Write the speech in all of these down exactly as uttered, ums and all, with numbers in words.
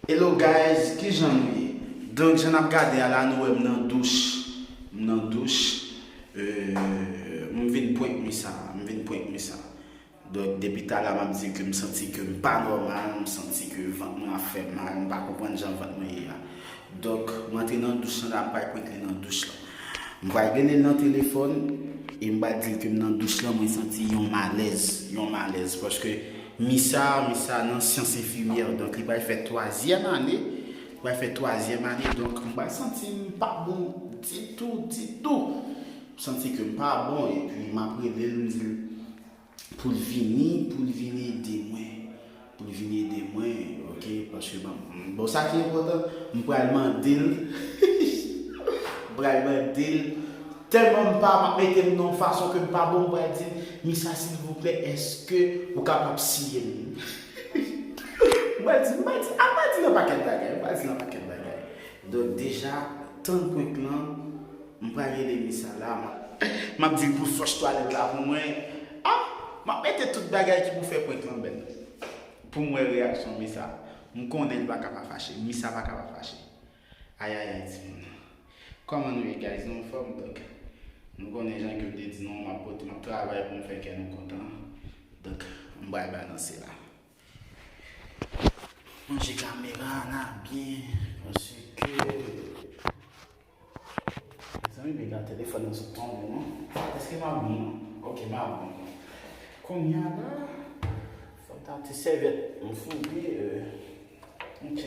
Hello guys, kijan nou ye? Donk, jan n ap gade a la, nou wè m nan douch. M nan douch. Euh, m vin prank Misa. M vin prank Misa. Donk, depi talè m ap di ke m santi ke m pa nòmal, m santi ke vant mwen ap fè m mal, m pa konprann jan vant mwen ye a. Donk, m antre nan douch lan la, m pral prank li nan douch lan. M pral rele l nan telefòn e m pral di l ke m nan douch lan, mwen santi yon malèz, yon malèz. Paske Misa, Misa nan syans enfimyè, donk li pral fè twazyèm ane, li pral fè twazyèm ane, donk m pral santi m pa bon ditou, ditou. M santi ke m pa bon, epi m ap rele l, m di l pou l vini, pou l vin ede mwen. Pou l vin ede mwen, oke? Paske, bon, bon, sa ki enpòtan, m pral mande l, m pral mande l, tèlman m pa, m ap mete m nan yon fason ke m pa bon, m pral di l, Misa, silvouplè, èske ou kapab siye m? M pral di, m pral di, a, m pral di nan pakèt bagay, m pral di nan pakèt bagay. Donk, deja, tann prank lan, m pral rele Misa la, m ap, m ap di l pou l flush twalèt la pou mwen. Ah, m ap mete tout bagay ki pou fè prank lan bèl. Pou m wè reyaksyon Misa. M konnen li pa ka pa fache. Misa pa ka pa fache. Ayayay, timoun. Kòman nou ye, guys? Nou anfòm, donk. Nou konnen jan ke m te di nou, m ap pote, m ap travay pou m fè kè nou kontan. Donk, m pral balanse la. Ranje kamera la byen, paske Mezanmi, piga telefòn nan sot tonbe, non? Èske m ap bon, non? Ok, m ap bon. Kounye a la, fò m ta ti sèvyèt, m fouye, euh, ok.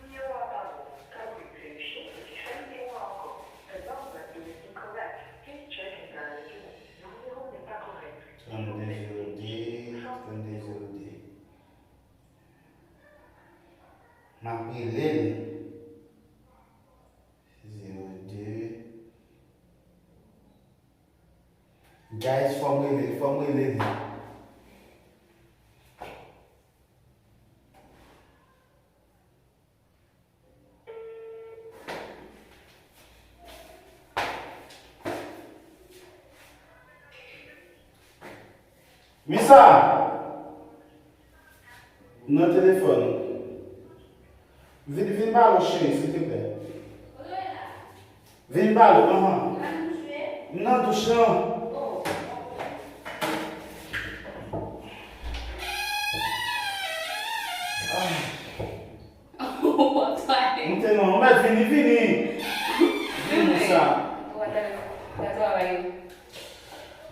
Numéro apparu, pas communication with the same numéro encore. The number is incorrect. Please check and dial again. Numéro n'est pas correct. S'il vous plaît, veuillez tenter. Trente-deux zéro deux. M ap rele l. Zéro deux. Guys, fò m rele l, fò m rele l. Misa! Nan telefòn. Vin, vin pale, cheri, silteplè. Vin pale, anhan. M nan douch lan. Ah. Monte non, mèt vini, vini. Vini sa.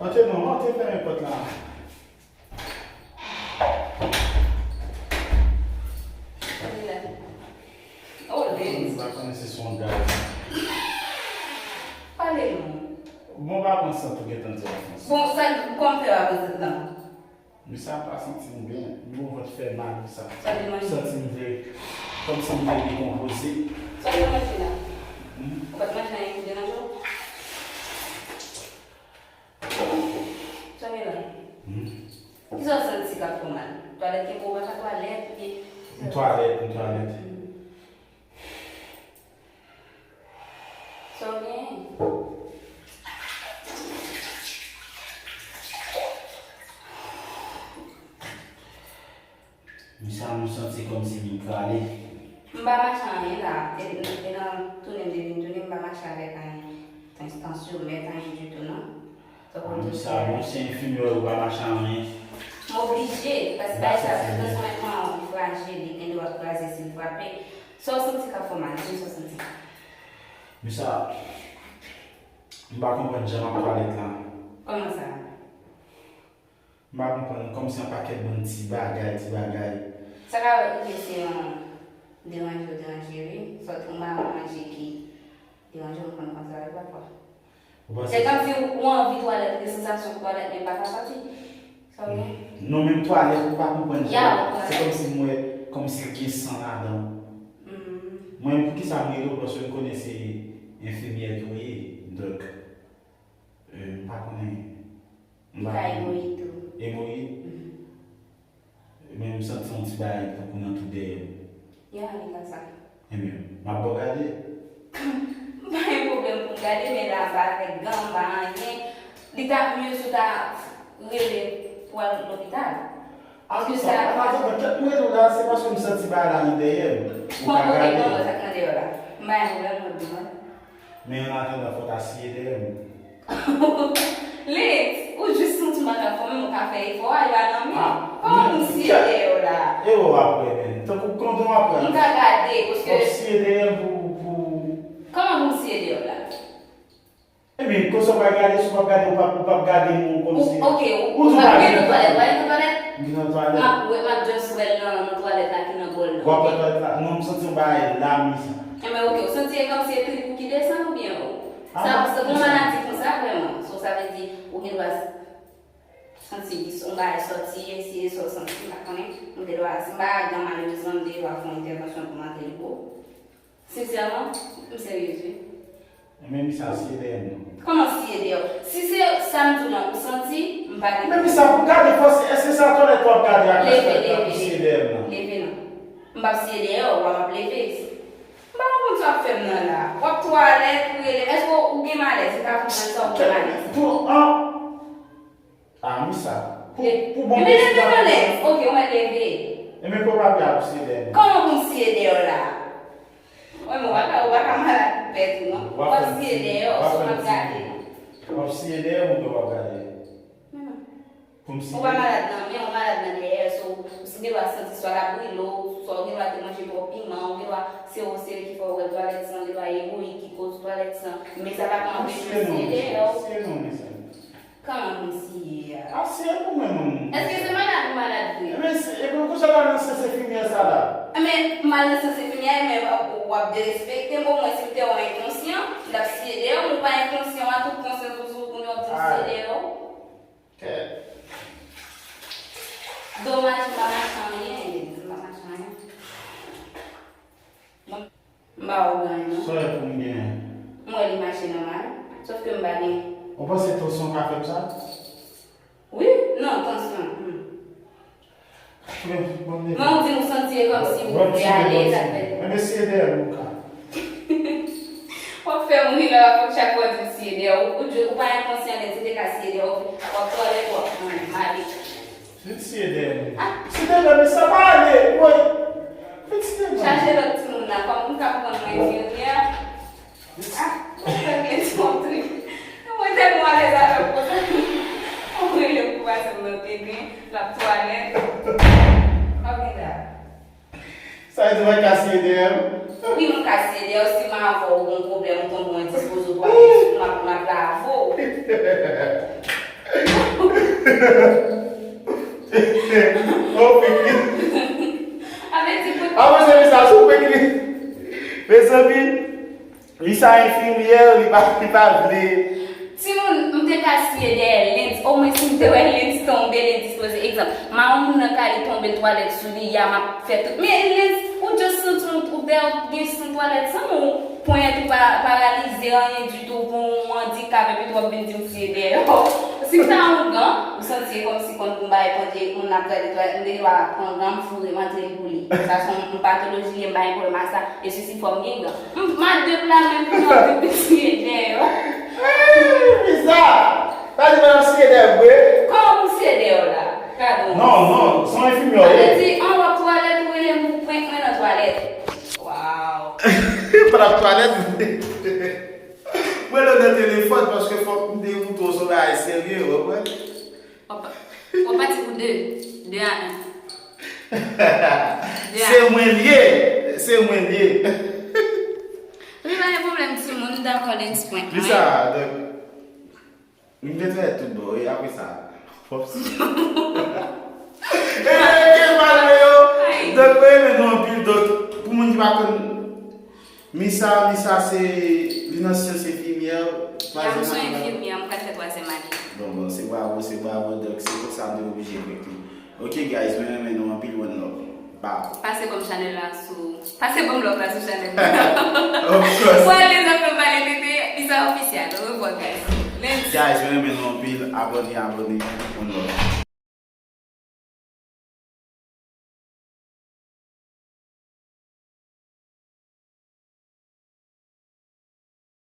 Antre non, antre, fèmen pòt la. Pale non. Bon, pa pran san tou gentan di an fransè. Bon, sa, kòman fè pa pran san tan? Misa pa santi m byen, m gon vant fè mal, Misa. Sa te manje? Santi m vle, kòmsi m vle dekonpoze. Sa te manje la? Hmm? Ou pa t manje anyen ki deranje w? Sa gen la? Hmm? Kisa w santi k ap fè w mal? Twalèt kenbe w pa ka twalèt, oubyen? M twalèt, m twalèt. Hmm. Sa w genyen? Misa, m santi kòmsi m prale. M pa mache anyen la. E, e nan tounen m te vin tounen, m pa mache avèk anyen. Tan, tansyon, mèt, anyen ditou, non. Sa w konn tou sa, non, se enfimyè, ou pa mache anyen. M oblije, paske bagay sa, sou tansyon mwen, li frajil, li gen dwa kraze si l frape. Sa w santi k ap fè w mal? Di m sa w santi. Misa, m pa konprann jan m ap twalèt la. Kòman sa? M pa konprann, kòmsi yon pakèt bann ti bagay, ti bagay. Sa ka rive se yon deranje w deranje, wi. Sòt yon manje ki deranje w, m konn konsa wi pafwa. Ou panse se kòmsi ou anvi twalèt, ou gen sansasyon twalèt, men pa ka sòti. Sa w gen? Non, menm twalèt, ou pa konprann jan. Ya, twalèt. Se kòmsi m wè, kòmsi l gen san ladan. Mm. Mwen, poukisa m rele w? Paske m konnen se enfimyè ke w ye. Donk, euh, m pa konnen. Li ka emoyid tou. Emoyid? Mhm. Men m santi yon ti bagay tankou nan tou dèyè m. Ya, li ka sa. Ebyen, m ap ba w gade. M pa gen pwoblèm pou m gade, men la m pa avèk gan, m pa anyen. Li t ap mye si w ta rele pou al lopital. Paske sa. Atann, kèk mwen la, se paske m santi bagay la nan dèyè m. Ou ka gade. Bon, ok, bon, sa k nan dèyè w la. M pa gen pwoblèm, mwen di mwen. Men an atandan, fò w ta siye dèyè m. Lens, ou jis santi m pa ka fò, men ou ka fè efò a, yo a nan men. Kòman pou m siye dèyè w la? E w ap wè, men. Tankou kondon ap wè. M ka gade, paske. Fò w siye dèyè m pou, pou. Kòman pou m siye dèyè w la? Ebyen, konsa w pa gade, si w p ap gade, ou p ap, ou p ap gade nou kòmsi. Ok, ou, ou di w pa gen nan twalèt, ou pa gen nan twalèt? M gen nan twalèt. M ap wè, m ap just wè l nan, nan twalèt la ki nan bòl nan. W ap wè twalèt la? Non, m santi yon bagay la, Misa. Enben, ok, ou santi e kòmsi e trip ou ki desann oubyen ou? Sa, se yon maladi konsa vrèman. So, sa vle di, ou gen dwa santi yon bagay sòti, e si e sa w santi, m pa konnen. Ou gen dwa, si m pa gen malerezman, m gen dwa fè yon entèvansyon pou m antre pou ou. Sensèman, m seryez wi. Men Misa, siye dèyè m non. Kòman siye dèyè w? Si se sa m di w lan, ou santi, m pa gen. Men Misa, pou gade fò, se, èske se a twalèt w ap gade a? Leve, leve. Pou siye dèyè m nan. Leve non. M p ap siye dèyè w, w ap leve. M pa konprann sa w ap fè m nan la. W ap twalèt, ou rele m. Èske ou gen malèz? M ka konprann sa w gen malèz. Pou, an, Ah, Misa. Pou, pou bon. Ebyen, leve non, Lens. Ok, ou mèt leve. Ebyen, pou papye a, pou siye dèyè m. Kòman pou m siye dèyè w la? Wi, men ou pa ka, ou pa ka malad pou pèt ou, non. W ap siye dèyè w, si w p ap gade. W ap siye dèyè m oubyen w ap gade? Pou m siye. Ou pa malad nan men, ou malad nan dèyè, so, ou gen dwa santi swa l ap brile w, swa ou gen dwa te manje twòp piman, ou gen dwa se ou, se li ki fè w wè twalèt san, gen dwa e bouyi ki koz twalèt san, men sa pa ka anpeche w siye dèyè w. Siye non, mezanmi. Kòman pou m siye a? Ap siye pou mwen, manmi. Èske se malad ou malad vre? Ebyen, se, ebyen, konsa w al nan syans enfimyè sa la? Ebyen, m al nan syans enfimyè, men w ap, w ap derespekte m, omwen si m te wè w enkonsyan, m t ap siye dèyè w, men w pa enkonsyan, w a tout konsyans ou sou ou, kounye a w ap di m siye dèyè w. Kè. Domaj, m pa mache anyen, m pa mache anyen. M pa wè w gen anyen, non. Sa w wè pou m genyen? M wè li mache nòmal, sòf ke m pa gen. Ou panse tansyon ka fè m sa? Wi, non, tansyon. Hmm. Men, bon, men ou di m ou santi e kòmsi ou vle ale, sa fè. Men, men siye dèyè m ou ka. W ap fè m ri la, fòk chak fwa w di m siye dèyè w. Ou, ou, ou pa enkonsyan, lè di te ka siye dèyè w, w ap twalèt, w ap pran mari. Vin siye dèyè m. Ah. Siye dèyè m, men sa pa ale, woy. Vin siye dèyè m. Chache lòt timoun la, kòm m ka pran mwen enfimyè. Ah, mwen fè plen ti mòtri. Mwen tèlman alèz avè w konsa. Mwen rele pou pase m nan teren, l ap twalèt. Ok, la. Sa vle di mwen ka siye dèyè m? Wi, mwen ka siye dèyè w. Si m avè w gon pwoblèm, ou tonbe w endispoze, ou pa gen sou m ap, m ap lave w. Oh, Piki. Avè di pou. Ah, mezanmi, sa sou Piki. Mezanmi, Lisa enfimyè, li pa, li pa vle. Timoun, m te ka siye dèyè Lens. Omwen si m te wè Lens tonbe, l endispoze. Egzanp, mawon moun nan ka li tonbe twalèt sou li, ya m ap fè tout. Men Lens, ou just santi w, ou dèyè w gen san twalèt san, ou ponyèt ou pa paralize, anyen ditou, ou gon andikap, epi tou w ap vin di m siye dèyè w. Si m ta yon gan, ou santi e kòmsi konn pou m bay pandye, moun ap gade twalèt, m te dwa pran gan, m foure, m antre pou li. Sa se yon patoloji, m pa gen pwoblèm ak sa. E sisi fò m gen gan. M, m a de pla menm pou yo vin siye dèyè yo. Bizarre! Sa di mwen ap siye dèyè vre? Kòman pou m siye dèyè w la? Gadon. Non, non, se yon enfimyè w ye. Sa vle di, an w ap twalèt, ou rele m pou prank mwen nan twalèt. Waw. Pandan ap twalèt, mwen rele w nan telefòn paske fòk m te moutre w se yon bagay serye, w konprann? W ap, w ap pati pou de. De a en. Se mwen l ye. Se mwen l ye. Li pa gen pwoblèm, timoun, m dakò, let's prank mwen. Lisa, donk, m te fè tout bon, e apre sa, pòp. E, e, e, malere yo. Donk, mwen renmen nou anpil, donk, pou moun ki pa konn Misa, Misa se, li nan syans enfimyè, twazyèm ane. Ya, m se yon enfimyè, m pral fè twazyèm ane. Bon, bon, se bravo, se bravo, donk se konsa m te oblije prank li. Ok, guys, mwen renmen nou anpil, one love. Bye. Pase ban m chanèl la sou, pase ban m love la sou chanèl la. Of course. Mwen, lè zafè pale tete, Lisa Official. Au revoir, guys. Let's. Guys, mwen renmen nou anpil, abòne, abòne, one love.